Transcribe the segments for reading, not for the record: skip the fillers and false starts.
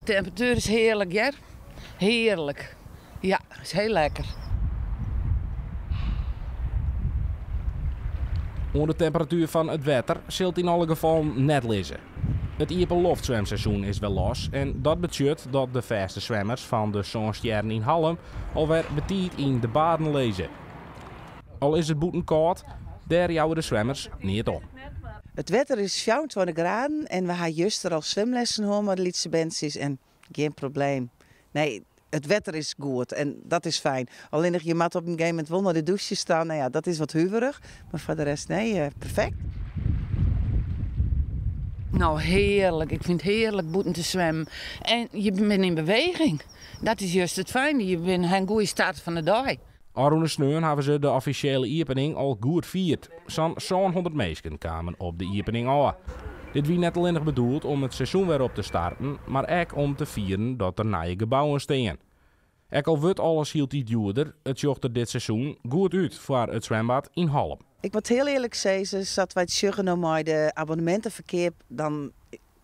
De temperatuer is hearlik, hear. Hearlik. Ja, is hiel lekker. Oan de temperatuer fan it wetter sil it yn alle gefallen net lizze. It iepenloftswimseizoen is wer los en dat betsjut dat de fêste swimmers fan de Sânstjerren yn Hallum alwer betiid yn de baden lizze. Al is it bûten kâld, dêr jouwe de swimmers neat om. It wetter is 24 graden en we ha juster al swimlessen hân mei de lytse berntsjes en gjin probleem. Nee, it wetter is goed en dat is fijn. Allinnich je moatte op in gegeven momint wol nei de dûsjes ta. No ja, dat is wat huverich, mar foar de rest nee, perfekt. No, hearlik. Ik fyn it hearlik bûten te swimmen. En je binne yn beweging. Dat is just it fijne. Je binne ha in goede start fan de dei. Ofrûne sneon hawwe se de offisjele iepening al goed fierd. Sa'n 700 minsken kamen op de iepening ôf. Dit wie net allinnich bedoeld om it seizoen wer op te starten, mar ek om te fieren dat der nije gebouwen stean. Ek al wurdt alles hieltyd djoerder, it sjocht der dit seizoen goed út foar it swimbad yn Hallum. Ik moat hiel earlik sizze, sa't wy it sjogge no mei de abonneminteferkeap, dan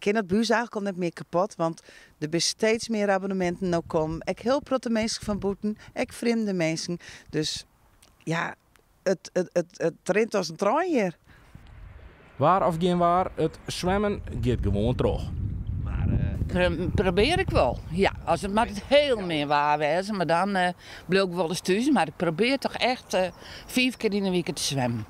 kin it by ús eigentlik al net mear kapot, want der binne steeds mear abonneminten no kommen. Ek hiel protte minsken fan bûten, ek frjemde minsken. Dus ja, it rint as in trein hjir. Waar of gjin waar, it swimmen giet gewoan troch. Probearje ik wol. Ja, as it moat it hiel min waar wêze, mar dan bliuw ik wolris thús. Mar ik probearje toch echt 5 kear yn 'e wike te swimmen.